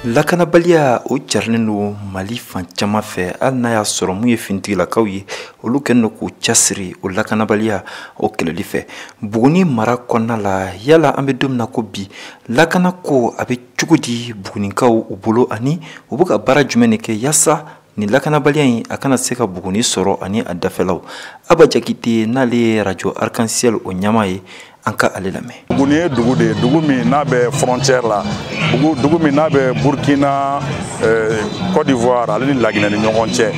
Lakanabaliya o carilen don Mali fan caman fɛ, hali n'a y'a sɔrɔ mun ye finitigilakaw ye, olu kɛlen don k'u cɛsiri o lakanabaliya o kɛlɛli fɛ. Buguni mara kɔnɔna la, yala an bɛ don min na ko bi, lakana ko a bɛ cogo di Bugunikaw u bolo, ani u bɛ ka baara jumɛn de kɛ yaasa nin lakanabaliya in a kana se ka Buguni sɔrɔ ani a dafɛlaw? Aba Jakite, n'ale ye radio Arc-en-Ciel o ɲɛmaa ye, an ka ale lamɛn. Buguni ye dugu de ye, dugu min n'a bɛ frontière la, dugu min n'a bɛ Burkina, Côte d'Ivoire ale ni Laginɛ ni ɲɔgɔn cɛ.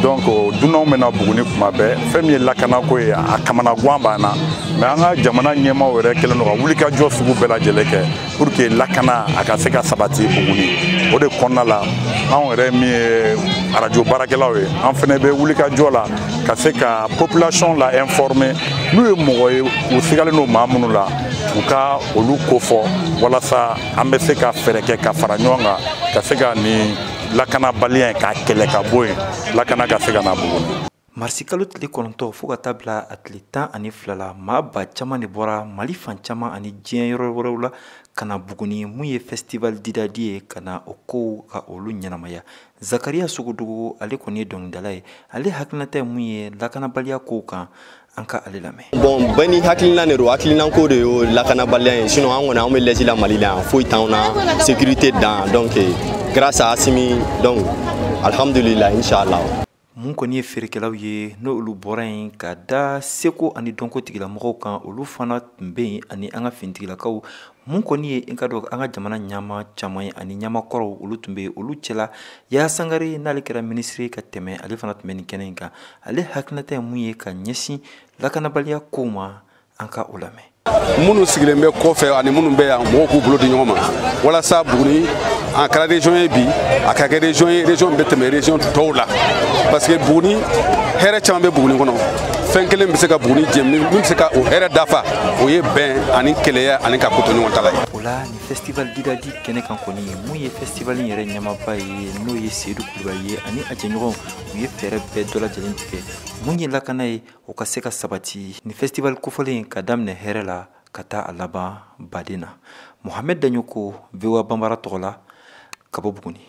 Donc dunanw bɛ na Buguni kuma bɛɛ. Fɛn min ye lakanako ye, a kamanagan b'an na, mais an ka jamana ɲɛmaaw yɛrɛ kɛlen don ka wulikajɔ sugu bɛɛ lajɛlen kɛ pour que lakana a ka se ka sabati Buguni. O de kɔnɔna la, anw yɛrɛ min ye arajo baarakɛlaw ye, an fɛnɛ bɛ wulikajɔ la ka se ka population la informer. N'u ye mɔgɔ ye u sigalen don maa minnu la, u ka olu kofɔ walasa an bɛ se ka fɛɛrɛ kɛ ka fara ɲɔgɔn kan ka se ka nin lakanabaliya in k'a kɛlɛ ka bɔ yen, lakana ka se ka na Buguni. Marisi kalo tile 9 fo ka taa bila a tile 12 la, maa ba caman de bɔra Mali fan caman ani diɲɛ yɔrɔ wɛrɛw la ka na Buguni, mun ye festival Didadi ye, ka na o kow ka olu ɲɛnamaya. Zakariya Sogodogo, ale kɔni ye dɔnkilidala ye, ale hakilinata ye mun ye lakanabaliya kow kan, an ka ale lamɛn. Bon, bɛɛ ni hakilina de don, hakilina ko de y'o lakanabaliya ye. Sinon an kɔni, an bɛ lɛsi la Mali la yan, foyi t'anw na, sécurité dan. Donc grâce à Assimi, donc alhamdulillah, inchallah. Mun kɔni ye feerekɛlaw ye, n'olu bɔra yen ka da seko ani dɔnko tigilamɔgɔw kan, olu fana tun bɛ yen, ani an ka finitigilakaw. Mun kɔni ye i ka dɔn an ka jamana ɲɛmaa caman ye ani ɲamakɔrɔw, olu tun bɛ yen. Olu cɛla Yaya Sangare, n'ale kɛra minisiri ka tɛmɛ, ale fana tun bɛ nin kɛnɛ in kan. Ale hakilinata ye mun ye ka ɲɛsin lakanabaliya kow ma, an ka o lamɛn. Minnu sigilen bɛ kɔfɛ ani minnu bɛ yan, mɔgɔw k'u bolo di ɲɔgɔn ma walasa Buguni a kɛra région ye bi, a ka kɛ région ye, région bɛ tɛmɛ région tɔw la, parce que Buguni hɛrɛ caman bɛ Buguni kɔnɔ. Fɛn kelen bɛ se ka Buguni jɛ, min bɛ se ka o hɛrɛ dafa, o ye bɛn ani keleya ani ka ko to ɲɔgɔn ta la ye. O la, nin festival Didadi kɛnɛ kan kɔni, mun ye festival in yɛrɛ ɲɛmaaba ye, n'o ye Seyidu Kulubali ye, ani a jɛɲɔgɔnw, u ye fɛɛrɛ bɛɛ dɔ lajɛlen tigɛ mun ye lakana ye, o ka se ka sabati nin festival kofɔlen ka daminɛ hɛrɛ la ka taa a laban baden na. Mohamed Daɲoko, VOA Banbara tɔgɔ la, ka bɔ Buguni.